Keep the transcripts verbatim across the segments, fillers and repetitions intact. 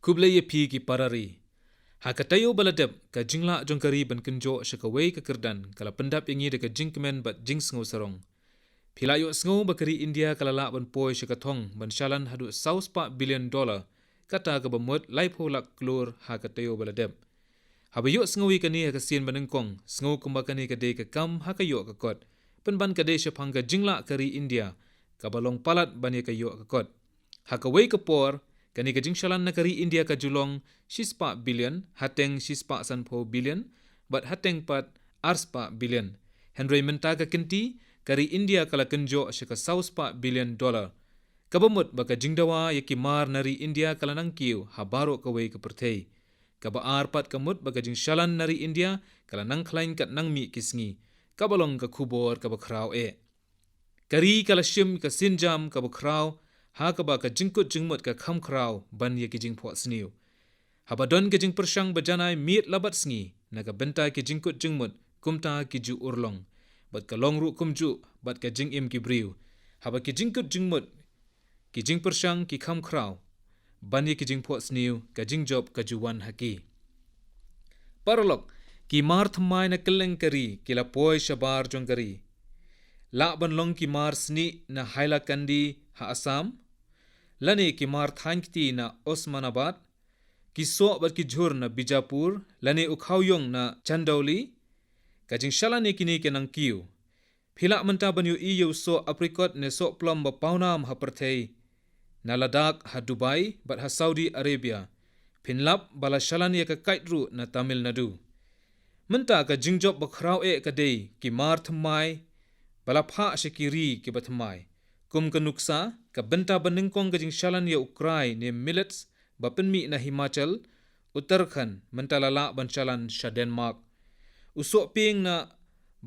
Khublei ïa phi ki para ri. Ha ka taïew ba la dep, ka jinglah jong ka ri ban kynjoh sha kawei ka kyrdan ka la pyndap ïa ngi da ka jingkmen bad jingsngew sarong. Phi la ïohsngew ba ka ri India ka la lah ban poi sha ka thong ban shalan haduh saw spah billion dollar, kata kaba mut laiphew lak klur ha ka taïew ba la dep. Haba ïohsngew ïa kane ha ka sien ba nyngkong, sngew kumba kane ka dei ka kam ha ka ïoh ka kot, pynban ka dei shaphang ka jinglah ka ri India kaba long palat ban ïa ka ïoh ka kot. Ha kawei ka por, kane ka jingshalan na ka ri India ka ju long shispah billion, hateng shispah sanphew billion, bad hateng pat arspah billion. Hynrei mynta ka kynti, ka ri India ka la kynjoh sha ka saw spah billion dollar. Kaba mut ba ka jingdawa ïa ki mar na ri India ka la nang kiew ha baroh kawei ka pyrthei. Kaba ar pat ka mut ba ka jingshalan na ri India ka la nang khlaiñ kat nang mih ki sngi. Kaba long ka khubor kaba khraw eh. Ka ri ka la shim ka sienjam kaba khraw, ha kaba ka jingkut jingmut ka kham khraw ban ïa ki jingphohsniew. Haba don ka jingpyrshang ba janai miet la bad sngi na ka bynta ki jingkut jingmut, kumta ki ju urlong. Bad ka long ruh kumjuh bad ka jingim ki briew, haba ki jingkut jingmut, ki jingpyrshang ki kham khraw ban ïa ki jingphohsniew, ka jingjop ka ju wan ha ki. Paralok, ki mar thymmai na kylleng ka ri ki la poi shabar jong ka ri. Lah ban long ki mar snieh na Hailakandi ha Assam, lane ki mar thaiñ kti na Osmanabad, ki soh bad ki jhur na Bijapur, lane u khaw ïong na Chandauli. Ka jingshalan ïa kine ki nang kiew. Phi lah mynta ban ïohi ïa u soh apricot ne soh plum ba pawnam ha pyrthei na Ladakh, ha Dubai bad ha Saudi Arabia. Phin lap ba la shalan ïa ka kait ruh na Tamil Nadu. Mynta ka jingjop ba khraw eh ka dei ki mar thymmai ba la phah sha ki ri kiba thymmai. Kum ka nuksa, ka bynta ba nyngkong ka jingshalan ïa u krai ne millets ba pynmih na Himachal, Uttarakhand, mynta la lah ban shalan sha Denmark. U sohpieng na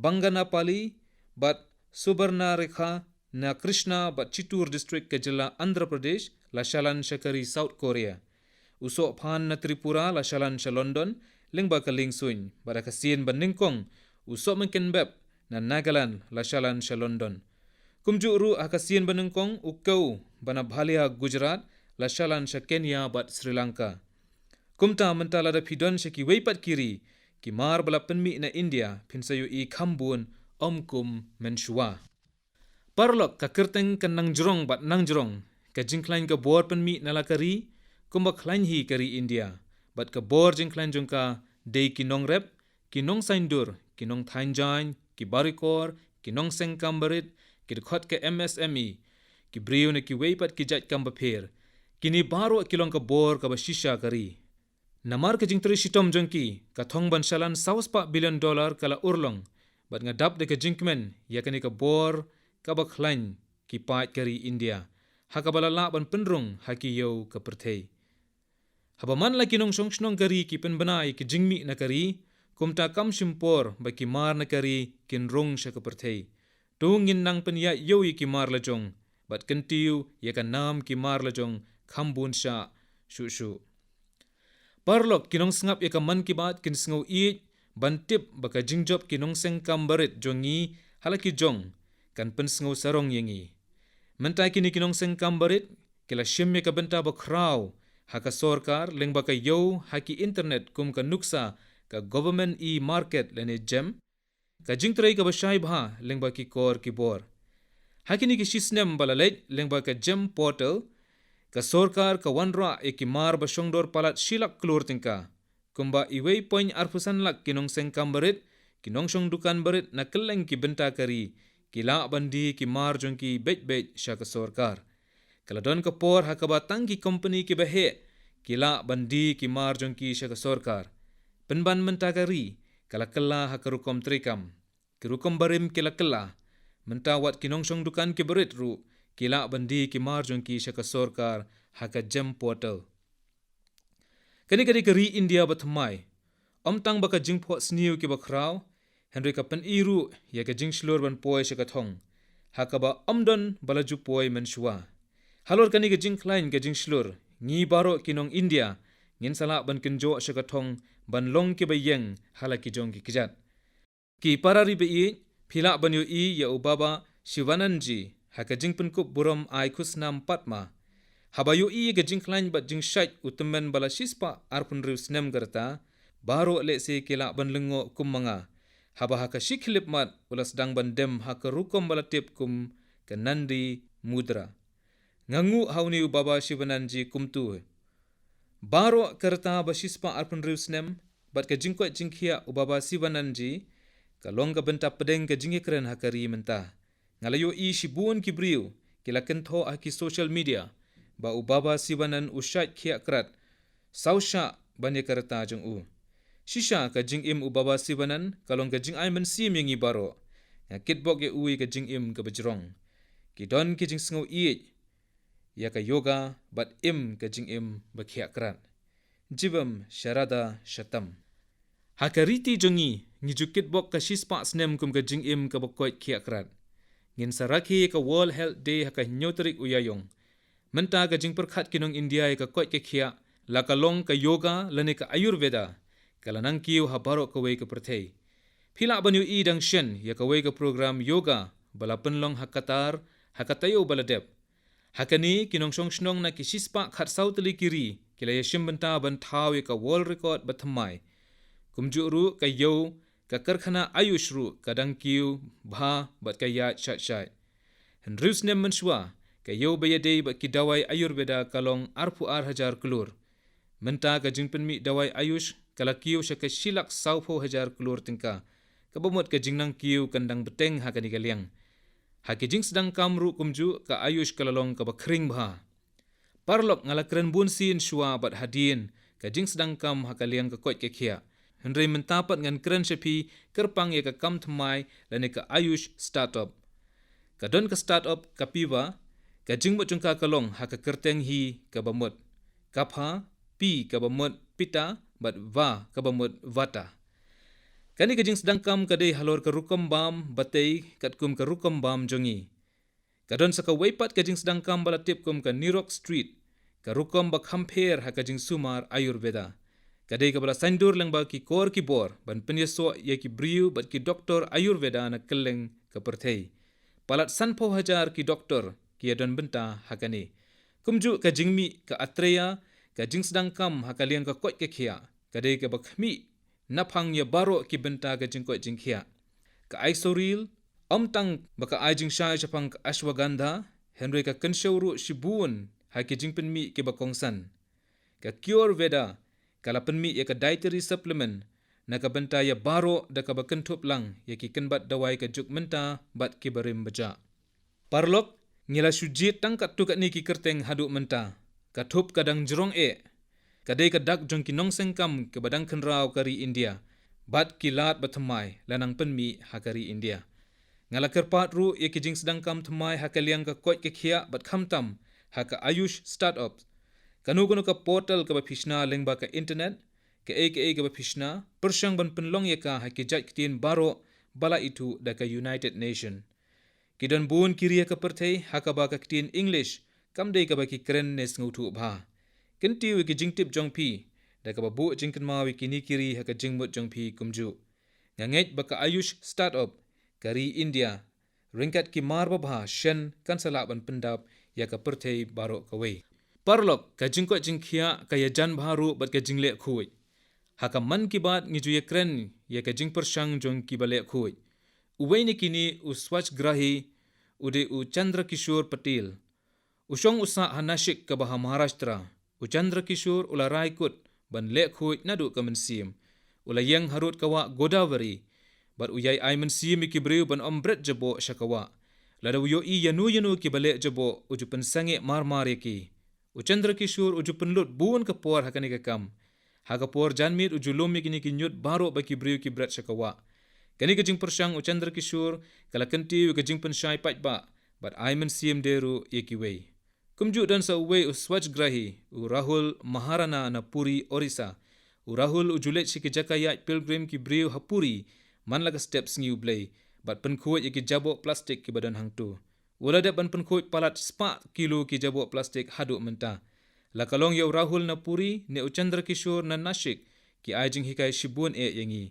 Banganapali bad Subarnarekha na Krishna bad Chittoor district ka jylla Andhra Pradesh la shalan sha ka ri South Korea. U sohphan na Tripura la shalan sha London lyngba ka liengsuiñ, bad ha ka sien ba nyngkong u sohmynken bep na Nagaland la shalan sha London. Kumjuh ruh ha ka sien ba nyngkong u kew ba na Bhalia, Gujarat, la shalan sha Kenya bad Sri Lanka. Kumta mynta lada phi don sha kiwei pat ki ri, ki mar ba la pynmih na India, phin sa ïohi kham bun, ym kum mynshuwa. Paralok, ka kyrteng ka nang jrong bad nang jrong ka jingkhlaiñ ka bor pynmih na la ka ri, kumba khlaiñ hi ka ri India. Bad ka bor jingkhlaiñ jong ka dei ki nongrep, ki nongsaiñdur, ki nongthaiñ jaiñ, ki barikor, ki nongseng kam barit, ki dkhot ka M S M E, ki briew na kiwei pat ki jait kam bapher. Kine baroh ki long ka bor kaba shisha ka ri. Namar ka jingtrei shitom jong ki, ka thong ban shalan saw spah billion dollar ka la urlong, bad nga dap da ka jingkmen ïa kane ka bor kaba khlaiñ ki paid ka ri India, ha kaba la lah ban pynrung ha ki ïew ka pyrthei. Haba man la ki nongshong shnong ka ri ki pynbna ïa ki jingmih na ka ri, kumta kam shim por ba ki mar na ka ri kin rung sha ka pyrthei. To ngin nang pynïaid ïew ïa ki mar la jong, bad kyntiew ïa ka nam ki mar la jong kham bun shah shuh shuh. Paralok, ki nongsngap ïa ka Mann Ki Baat kin sngew ïeit ban tip ba ka jingjop ki nongseng kam barit jong ngi ha la ki jong kan pynsngew sarong ïa ngi. Mynta kine ki nongseng kam barit ki la shim ïa ka bynta ba khraw ha ka sorkar lyngba ka ïew ha ki internet kum ka nuksa ka government e-market lane GeM. Ka jingtrei kaba shai bha lyngba ki kor ki bor. Ha kine ki shi snem ba la leit, lyngba ka GeM portal, ka sorkar ka wanrah ïa ki mar ba shongdor palat shi lak klur tyngka. Kumba uwei point arphew san lak ki nongseng kam barit, ki nongshong dukan barit na kylleng ki bynta ka ri, ki lah ban die ki mar jong ki beit beit sha ka sorkar. Ka la don ka por ha kaba tang ki kompani kiba heh ki lah ban die ki mar jong ki sha ka sorkar. Pynban mynta ka ri ka la kylla ha ka rukom treikam. Ki rukom barim ki la kylla. Mynta wat ki nongshong dukan kiba rit ruh ki lah ban die ki mar jong ki sha ka sorkar ha ka GeM portal. Kane ka dei ka ri India ba thymmai. Ym tang ba ka jingphohsniew kiba khraw, hynrei ka pyni ruh ïa ka jingshlur ban poi sha ka thong, ha kaba ym don ba la ju poi mynshuwa. Halor kane ka jingkhlaiñ ka jingshlur, ngi baroh ki nong India ngin sa lah ban kynjoh sha ka thong ban long kiba ïeng ha la ki jong ki kjat. Ki para ri ba ïeit, phi lah ban ïohi ïa u Baba Shivanand ji ha ka jingpynkup burom ai khusnam Padma. Haba ïohi ïa ka jingkhlaiñ bad jingshait u tymmen ba la shispah arphew hynriew snem ka rta, baroh lehse ki lah ban lyngngoh kum ma nga, haba ha ka shi khyllipmat u la sdang ban dem ha ka rukom ba la tip kum ka Nandi Mudra. Nga nguh ha une u Baba Sivanand ji kumta. Baroh ka rta ba shispah arphew hynriew snem bad ka jingkoit jingkhiah u Baba Sivanand ji ka long ka bynta pdeng ka jingïakren ha ka ri mynta. Nga la ïohi shibun ki briew ki la kynthoh ha ki social media ba u Baba Sivanand u shait khiah krad saw shah ban ïa ka rta jong u. Shisha ka jingim u Baba Sivanand ka long ka jingai mynsiem ïa ngi baroh. Nga kitbok ïa u ïa ka jingim kaba jrong. Ki don ki jingsngew ïeit ïa ka yoga bad im ka jingim ba khiah krad. Jibam Sharada Shatam. Ha ka riti jong ngi, ngi ju kitbok ka shispah snem kum ka jingim kaba koit khiah krad. Ngin sa rakhe ïa ka World Health Day ha ka hynñiew tarik u Ïaïong. Mynta ka jingpyrkhat ki nong India ïa ka koit ka khiah, la ka long ka yoga lane ka Ayurveda, ka la nang kiew ha baroh kawei ka pyrthei. Phi lah ban ïohi dang shen ïa kawei ka program yoga ba la pynlong ha Qatar ha ka taïew ba la dep. Ha kane ki nongshong shnong na ki shispah khatsaw tylli ki ri ki la ïashim bynta ban thaw ïa ka world record ba thymmai. Kumjuh ruh ka ïew ka karkhana Ayush ruh ka dang kiew bha bad ka ïaid shait shait. Hynriew snem mynshuwa, ka ïew ba ïadei bad ki dawai Ayurveda ka long arphew ar hajar klur. Mynta ka jingpynmih dawai Ayush ka la kiew sha ka shi lak sawphew hajar klur tyngka. Kaba mut ka jingnang kiew kan dang bteng ha kane ka liang. Ha ki jingsdang kam ruh kumjuh ka Ayush ka la long kaba khring bha. Paralok, nga la kren bun sien shuwa bad hadien ka jingsdang kam ha ka liang ka koit ka khiah. Hynrei mynta pat ngan kren sha phi kyrpang ïa ka kam thymmai lane ka Ayush Startup. Ka don ka Startup Kapiva, ka jingmut jong ka ka long ha ka kyrteng Hi kaba mut Kapha, Pi kaba mut Pitta bad Va kaba mut Vata. Kane ka jingsdang kam ka dei halor ka rukom bam ba tei katkum ka rukom bam jong ngi. Ka don sa kawei pat ka jingsdang kam ba la tip kum ka Nirok Street, ka rukom ba kham pher ha ka jingsumar Ayurveda. Ka dei kaba la saiñdur lyngba ki kor ki bor ban pynïasoh ïa ki briew bad ki doktor Ayurveda na kylleng ka pyrthei. Palat sanphew hajar ki doktor ki ïadon bynta ha kane. Kumjuh ka jingmih ka Atreya, ka jingsdang kam ha ka liang ka koit ka khiah, ka dei kaba khmih naphang ïa baroh ki bynta ka jingkoit jingkhiah. Ka Isoryl, ym tang ba ka ai jingshai shaphang ka Ashwagandha, hynrei ka kynshew ruh shibun ha ki jingpynmih kiba kongsan. Ka Cure Veda, ka la pynmih ïa ka dietary supplement na ka bynta ïa baroh da kaba kynthup lang ïa ki kynbat dawai ka juk mynta bad kiba rim ba jah. Paralok, ngi la shu jied tang katto katne ki kyrteng haduh mynta. Ka thup ka dang jrong eh. Ka dei ka dak jong ki nongseng kam kiba dang khynraw ka ri India bad ki lad ba thymmai la nang pynmih ha ka ri India. Nga la kyrpad ruh ïa ki jingsdang kam thymmai ha ka liang ka koit ka khiah bad khamtam ha ka Ayush Startup. Kano kano ka portal kaba phi shna lyngba ka internet, kaei kaei kaba phi shna, pyrshang ban pynlong ïa ka ha ki jait ktien baroh ba la ithuh da ka United Nation. Ki don bun ki ri ha ka pyrthei ha kaba ka ktien English kam dei kaba ki kren ne sngewthuh bha. Kyntiew ïa ki jingtip jong phi da kaba buh jingkynmaw ïa kine ki ri ha ka jingmut jong phi kumjuh. Nga ngeit ba ka Ayush Startup ka ri India ryngkat ki mar babha shen kan sa lah ban pyndap ïa ka pyrthei baroh kawei. Paralok, ka jingkoit jingkhiah ka ïajan bha ruh bad ka jingleh khuid. Ha ka Mann Ki Baat ngi ju ïakren ïa ka jingpyrshang jong kiba leh khuid. Uwei na kine, u Swachhgrahi, u dei u Chandrakishore Patil. U shong u sah ha Nashik kaba ha Maharashtra. U Chandrakishore u la rai kut ban leh khuid naduh ka mynsiem. U la ïeng harud ka wah Godavari bad u ïai ai mynsiem ïa ki briew ban ym bret jaboh sha ka wah. Lada u ïohi ïano ïano kiba leh jaboh, u ju pynsangeh mar mar ïa ki. U Chandrakishore u ju pynlut bun ka por ha kane ka kam. Ha ka por janmiet u ju lum ïa kine ki ñiut baroh ba ki briew ki bret sha ka wah. Kane ka jingpyrshang u Chandrakishore ka la kyntiew ïa ka jingpynshai paidbah bad ai mynsiem de ruh ïa kiwei. Kumjuh don sa uwei u Swachhgrahi, u Rahul Maharana na Puri, Orissa. U Rahul u ju leit sha ki jaka ïaid pilgrim ki briew ha Puri man la ka step Sngi U Blei bad pynkhuid ïa ki jaboh plastik kiba don hangto. U la dep ban pynkhuid palat spah kilo ki jaboh plastik haduh mynta. La ka long ïa u Rahul na Puri ne u Chandrakishore na Nashik, ki ai jinghikai shibun eh ïa ngi.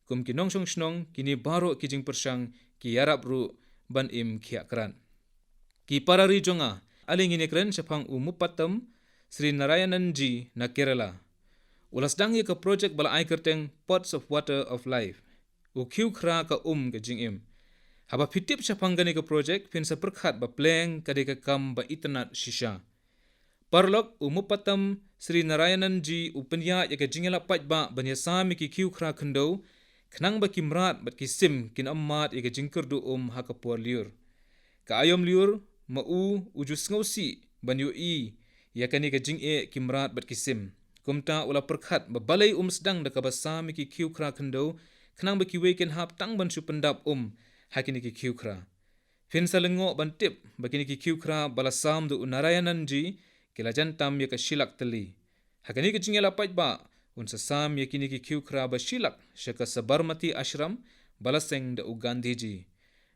Kum ki nongshong shnong, kine baroh ki jingpyrshang ki ïarap ruh ban im khiah krad. Ki para ri jong nga, Ale ngin ïakren shaphang u Mupattam Sree Narayanan G na Kerala. U la sdang ïa ka projek ba la ai kyrteng Pots of Water of Life, u khiew khra ka um ka jingim. Haba phi tip shaphang kane ka projek, phin sa pyrkhat ba pleng ka dei ka kam ba itynnad shisha. Paralok, u Mupattam Sree Narayanan G u pynïaid ïa ka jingïalap paidbah ban ïasam ïa ki khiew khra khyndew, khnang ba ki mrad bad ki sim kin ym mad ïa ka jingkyrduh um ha ka por lyiur. Ka aïom lyiur, ma u, u ju sngewsih ban ïohi ïa kane ka jingeh ki mrad bad ki sim. Kumta u la pyrkhat ba balei um sdang da kaba sam ïa ki khiew khra khyndew, khnang ba kiwei kin hap tang ban shu pyndap um ha kine ki khiew khra. Phin sa lyngngoh ban tip ba kine ki khiew khra ba la sam da u Narayanan G ki la jan tam ïa ka shilak tylli. Ha kane ka jingïalap paidbah, un sa sam ïa kine ki khiew khra ba shilak sha ka Sabarmati Ashram ba la seng da u Gandhiji.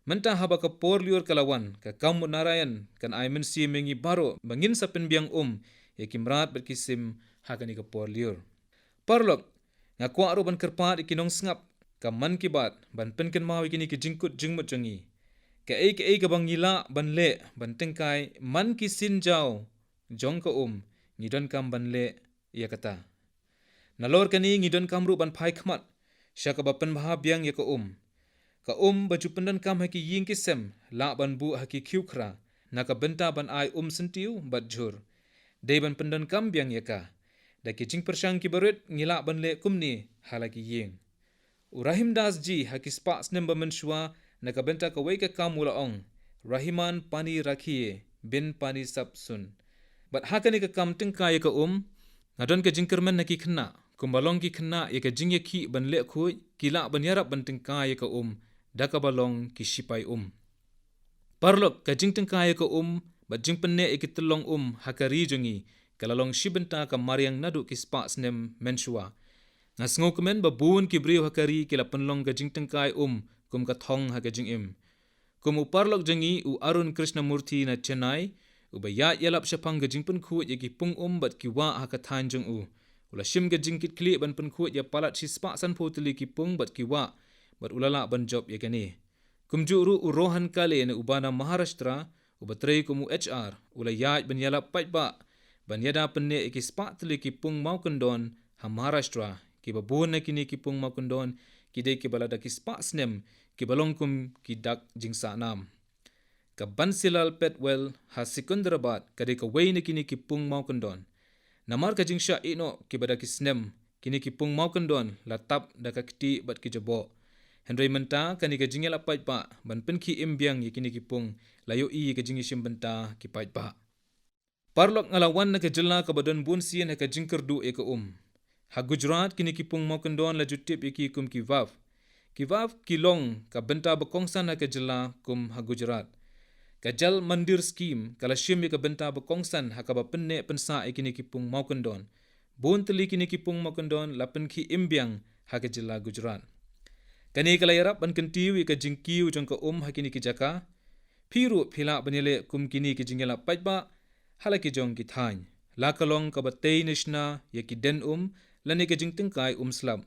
Mynta haba ka por lyiur ka la wan, ka kam u Narayan kan ai mynsiem ïa ngi baroh ba ngin sa pynbiang um ïa ki mrad bad ki sim ha kane ka por lyiur. Paralok, nga kwah ruh ban kyrpad ïa ki nongsngap ka Mann Ki Baat ban pynkynmaw ïa kine ki jingkut jingmut jong ngi. Kaei kaei kaba ngi lah ban leh ban tyngkai man ki sien jaw jong ka um, ngi donkam ban leh ïa kata. Nalor kane, ngi donkam ruh ban phai khmat sha kaba pynbha biang ïa ka um. Ka um ba ju pyndonkam ha ki ïing ki sem lah ban buh ha ki khiew khra na ka bynta ban ai um syntiew bad jhur. Dei ban pyndonkam biang ïa ka. Da ki jingpyrshang kiba rit ngi lah ban leh kumne ha la ki ïing. U Rahim Das G ha ki spah snem ba mynshuwa na ka bynta kawei ka kam u la ong, Rahiman pani rakhiye, bhin pani sab sun. Bad ha kane ka kam tyngkai ïa ka um, nga don ka jingkyrmen na ki khynnah, kumba long ki khynnah ïa ka jingïakhih ban leh khuid, ki lah ban ïarap ban tyngkai ïa ka um da kaba long ki shipai um. Paralok, ka jingtyngkai ïa ka um bad jingpynneh ïa ki tyllong um ha ka ri jong ngi ka la long shi bynta ka mariang naduh ki spah snem mynshuwa. Nga sngewkmen ba bun ki briew ha ka ri ki la pynlong ka jingtyngkai um kum ka thong ha ka jingim. Kum u paralok jong ngi u Arun Krishnamurthy na Chennai, uba ïaid ïalap shaphang ka jingpynkhuid ïa ki pung um bad ki wah ha ka thaiñ jong u, u la shim ka jingkitkhlieh ban pynkhuid ïa palat shi spah sanphew tylli ki pung bad ki wah, bad u la lah ban jop ïa kane. Kumjuh ruh u Rohan Kale na uba na Maharashtra, uba trei kum u H R, u la ïaid ban ïalap paidbah ban ïada pynneh ïa ki spah tylli ki pung mawkyndon ha Maharashtra, kiba bun na kine ki pung mawkyndon ki dei kiba la da ki spah snem kiba long kum ki dak jingsahnam. Ka Bansilal Pet Well ha Secunderabad ka dei kawei na kine ki pung mawkyndon. Namar ka jingshah ïehnoh kiba da ki snem, kine ki pung mawkyndon la tap da ka ktieh bad ki jaboh. Hynrei mynta kane ka jingïalap paidbah ban pynkhie im biang ïa kine ki pung la ïohi ïa ka jingïashim bynta ki paidbah. Paralok, nga la wan na ka jylla kaba don bun sien ha ka jingkyrduh ïa ka um. Ha Gujarat kine ki pung mawkyndon la ju tip ïa ki kum ki Vav. Ki Vav ki long ka bynta ba kongsan ha ka jylla kum ha Gujarat. Ka Jal Mandir Scheme ka la shim ïa ka bynta ba kongsan ha kaba pynneh pynsah ïa kine ki pung mawkyndon. Bun tylli kine ki pung mawkyndon la pynkhie im biang ha ka jylla Gujarat. Kane ka la ïarap ban kyntiew ïa ka jingkiew jong ka um ha kine ki jaka. Phi ruh phi lah ban ïaleh kum kine ki jingïalap paidbah ha la ki jong ki thaiñ, la ka long kaba tei ne shna ïa ki den um lane ka jingtyngkai um slap.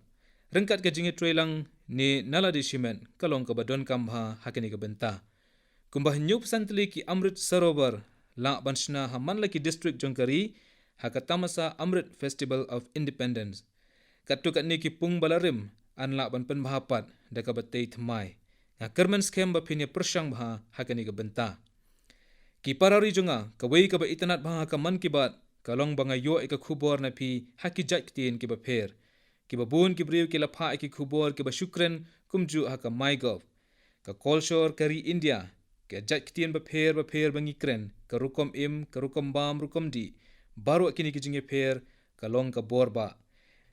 Ryngkat ka jingïatreilang ne na lade shimet ka long kaba donkam bha ha kane ka bynta. Kumba hynñiew phew san tylli ki Amrit Sarovar lah ban shna ha man la ki distrik jong ka ri ha ka tamasa Amrit Festival of Independence. Katto katne ki pung ba la rim yn lah ban pynbha pat da kaba tei thymmai. Nga kyrmen skhem ba phin ïa pyrshang bha ha kane ka bynta. Ki para ri jong nga, kawei kaba itynnad bha ha ka Mann Ki Baat ka long ba nga ïoh ïa ka khubor na phi ha ki jait ktien kiba pher. Kiba bun ki briew ki la phah ïa ki khubor kiba shu kren kumjuh ha ka MyGov. Ka kolshor ka ri India, ka jait ktien bapher bapher ba ngi kren, ka rukom im, ka rukom bam, rukom dih, baroh kine ki jingïapher ka long ka bor bah.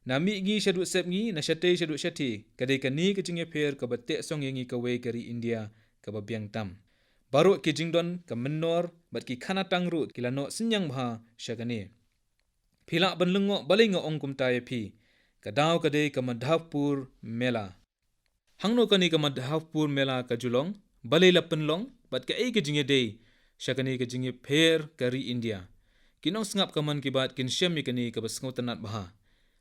Na mih ngi shaduh sepngi, na shatei shaduh shathie, ka dei kane ka jingïapher kaba teh song ïa ngi kawei ka ri India kaba biang tam. Baroh ki jingdon, ka mynnor bad ki khanatang ruh ki la noh synñiang bha sha kane. Phi lah ban lyngngoh balei nga ong kumta ïa phi. Ka daw ka dei ka Madhavpur Mela. Hangno kane ka Madhavpur Mela ka ju long, balei la pynlong, bad kaei ka jingïadei sha kane ka jingïapher ka ri India? Ki nongsngap ka Mann Ki Baat kin shem ïa kane kaba sngewtynnat bha.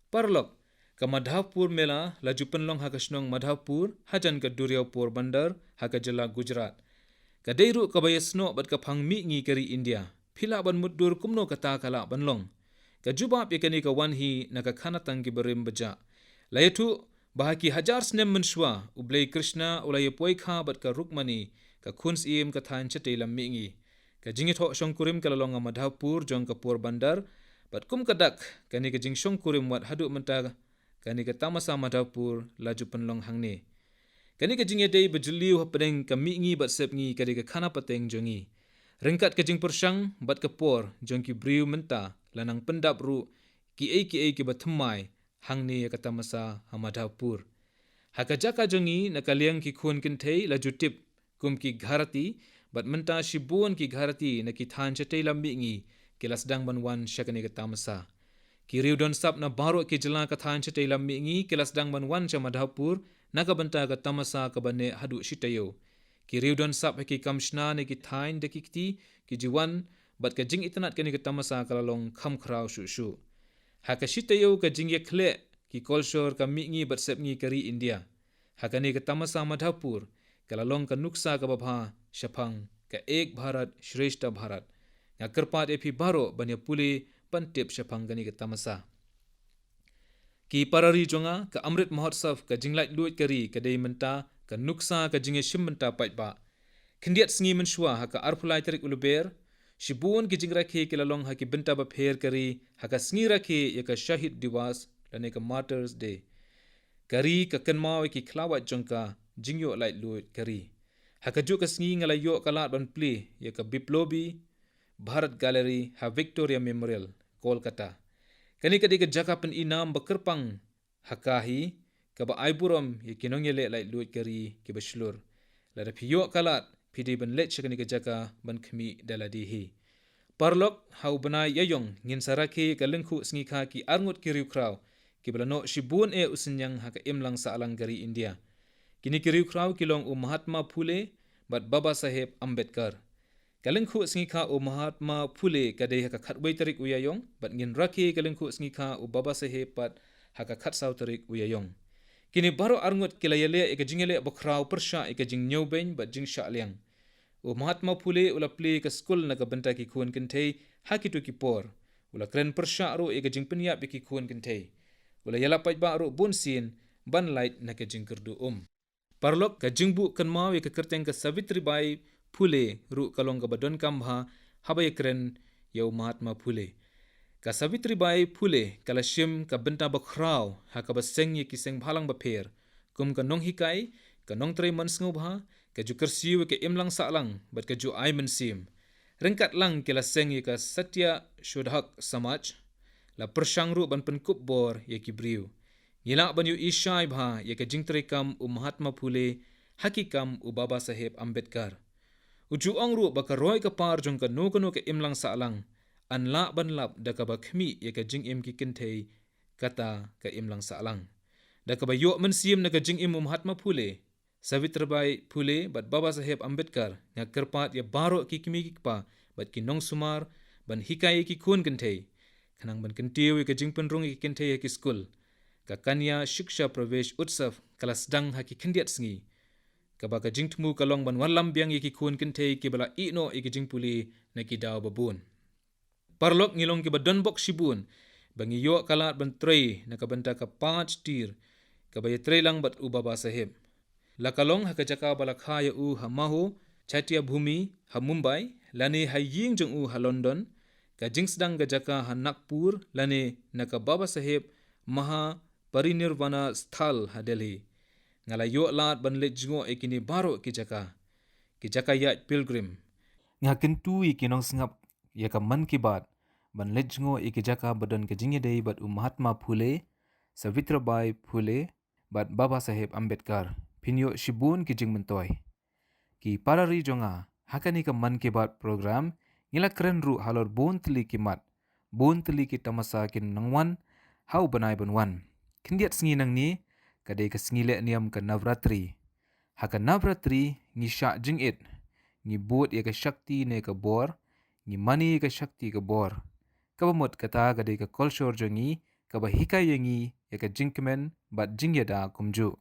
Paralok, ka Madhavpur Mela la ju pynlong ha ka shnong Madhavpur, hajan ka duriaw Porbandar, ha ka jylla Gujarat. Ka dei ruh kaba ïasnoh bad ka phang mihngi ka ri India. phi lah ban mutdur kumno kata ka lah ban long. Ka jubab ïa kane ka wan hi na ka khana tang ki barim bajah. La ïathuh ba ha ki hajar snem mynshuwa, U Blei Krishna u la ïa poi kha bad ka Rukmani, ka khun syiem ka thaiñ shatei lam mihngi. Ka jingïathoh shongkurim ka la long ha Madhavpur jong ka Porbandar, bad kum ka dak, kane ka jingshongkurim wat haduh mynta, kane ka tamasa Madhavpur la ju pynlong hangne. Kane ka jingïadei ba jylliew hapdeng ka mihngi bad sepngi ka dei ka khana pateng jong ngi. Ryngkat ka jingpyrshang bad ka por jong ki briew mynta la nang pyndap ruh kiei kiei kiba thymmai hangne ïa ka tamasa ha Madhavpur. Ha ka jaka jong ngi na ka liang ki khun kynthei la ju tip kum ki gharati, bad mynta shibun ki gharati na ki thaiñ shatei lam mihngi ki la sdang ban wan sha kane ka tamasa. Ki riew don sap na baroh ki jylla ka thaiñ shatei lam mihngi ki la sdang ban wan sha Madhavpur na ka bynta ka tamasa kaba neh haduh shi taïew. Ki riew don sap ha ki kam shna ne ki thaiñ da ki kti ki ju wan, bad ka jingitynnad kane ka tamasa ka la long kham khraw shuh shuh. Ha ka shi taïew ka jingïakhleh ki kolshor ka mihngi bad sepngi ka ri India, ha kane ka tamasa Madhavpur ka la long ka nuksa kaba bha shaphang ka Ek Bharat Shreshtha Bharat. Nga kyrpad ïa phi baroh ban ïa pule ban tip shaphang kane ka tamasa. Ki para ri jong nga, ka Amrit Mahotsav, ka jinglaitluid ka ri ka dei mynta ka nuksa ka jingïashim bynta paidbah. Khyndiat sngi mynshuwa ha ka arphew lai tarik u Lber, shibun ki jingrakhe ki la long ha ki bynta bapher ka ri ha ka sngi rakhe ïa ka Shahid Diwas lane ka Martyrs Day. Ka ri ka kynmaw ïa ki khlawait jong ka jingïoh laitluid ka ri. Ha kajuh ka sngi nga la ïoh ka lad ban plie ïa ka Biplobi Bharat Gallery ha Victoria Memorial, Kolkata. Kane ka dei ka jaka pyninam ba kyrpang ha ka hi, kaba ai burom ïa ki nongïaleh laitluid ka ri kiba shlur. Lada phi ïoh ka lad, phi dei ban leit sha kane ka jaka ban khmih da lade hi. Paralok, ha u bnai Ïaïong ngin sa rakhe ïa ka lyngkhuh sngikha ki arngut ki riewkhraw kiba la noh shibun eh u synñiang ha ka imlang sahlang ka ri India. Kine ki riewkhraw ki long u Mahatma Phule bad Baba Saheb Ambedkar. Ka lyngkhuh sngikha u Mahatma Phule ka dei ha ka khatwei tarik u Ïaïong, bad ngin rakhe ka lyngkhuh sngikha u Baba Saheb pat ha ka khatsaw tarik u Ïaïong. Kine baroh arngut ki la ïaleh ïa ka jingïaleh bakhraw pyrshah ïa ka jingñiewbeiñ bad jingshah liang. U Mahatma Phule u la plie ka skul na ka bynta ki khun kynthei ha kito ki por. U la kren pyrshah ruh ïa ka jingpynïap ïa ki khun kynthei. U la ïalap paidbah ruh bun sien ban lait na ka jingkyrduh um. Paralok, ka jingbuh kynmaw ïa ka kyrteng ka Savitribai Phule ruh ka long kaba donkam bha haba ïakren ïa u Mahatma Phule. Ka Savitribai Phule ka la shim ka bynta bakhraw ha kaba seng ïa ki seng bhalang bapher, kum ka nonghikai, ka nongtrei mon sngewbha, ka ju kyrsiew ïa ka imlang sahlang bad ka ju ai mynsiem. Ryngkat lang ki la seng ïa ka Satya Shodhak Samaj, la pyrshang ruh ban pynkup bor ïa ki briew. Ngi lah ban ïohi shai bha ïa ka jingtreikam u Mahatma Phule ha ki kam u Baba Saheb Ambedkar. U ju ong ruh ba ka roi ka par jong kano kano ka imlang sahlang yn lah ban lap da kaba khmih ïa ka jingim ki kynthei, kata ka imlang sahlang. Da kaba ïoh mynsiem na ka jingim u Mahatma Phule, Savitribai Phule bad Baba Saheb Ambedkar, nga kyrpad ïa baroh ki kmie ki kpa bad ki nongsumar ban hikai ïa ki khun kynthei, khnang ban kyntiew ïa ka jingpynrung ïa ki kynthei ha ki skul. Ka Kanya Shiksha Pravesh Utsav ka la sdang ha ki khyndiat sngi, kaba ka jingthmu ka long ban wallam biang ïa ki khun kynthei kiba la ïeh noh ïa ki jingpule na ki daw babun. Paralok, ngi long kiba donbok shibun ba ngi ïoh ka lad ban trei na ka bynta ka paid tiar kaba ïatrei lang bad u Baba Saheb. La ka long ha ka jaka ba la kha ïa u ha Maho Chaitya Bhumi ha Mumbai, lane ha ïing jong u ha London, ka jingsdang ka jaka ha Nagpur, lane na ka Baba Saheb Maha Parinirvana Sthal ha Delhi. Nga la ïoh lad ban leit jngoh ïa kine baroh ki jaka, ki jaka ïaid pilgrim. Nga kyntu ïa ki nongsngap ïa ka Mann Ki Baat ban leit jngoh ïa ki jaka ba don ka jingïadei bad u Mahatma Phule, Savitribai Phule bad Baba Saheb Ambedkar. Phin ïoh shibun ki jingmyntoi. Ki para ri jong nga, ha kane ka Mann Ki Baat program, ngi la kren ruh halor bun tylli ki mat, bun tylli ki tamasa kin nang wan ha u bnai ban wan. Khyndiat sngi nangne ka dei ka sngi leh niam ka Navratri. Ha ka Navratri ngi shah jingit, ngi bud ïa ka shakti ne ka bor, ngi mane ïa ka shakti ka bor. Kaba mut kata ka dei ka kolshor jong ngi kaba hikai ïa ngi ïa ka jingkmen bad jingïada kumjuh.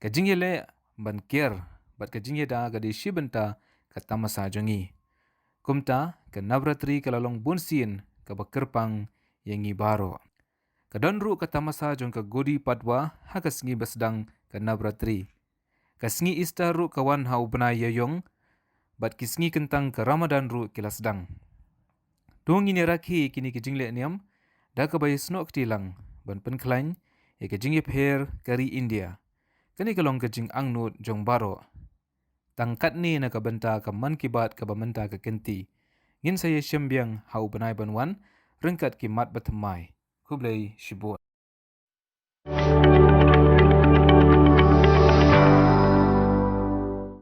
Ka jingïaleh ban kiar bad ka jingïada ka dei shi bynta ka tamasa jong ngi. Kumta ka Navratri ka la long bunsien kaba kyrpang ïa ngi baroh. Ka don ruh ka tamasa jong ka Gudi Padwa ha ka sngi ba sdang ka Navratri. Ka sngi Easter ruh ka wan ha u bnai Ïaïong, bad ki sngi kyntang ka Ramadan ruh ki la sdang. To ngin ïa rakhe kine ki jingleh niam da kaba ïasnoh kti lang ban pynkhlaiñ ïa ka jingïapher ka ri India. Kane ka long ka jingangnud jong baroh. Tang katne na ka bynta ka Mann Ki Baat kaba mynta ka kynti. Ngin sa ïashem biang ha u bnai ban wan ryngkat ki mat ba thymmai. Khublei shibun.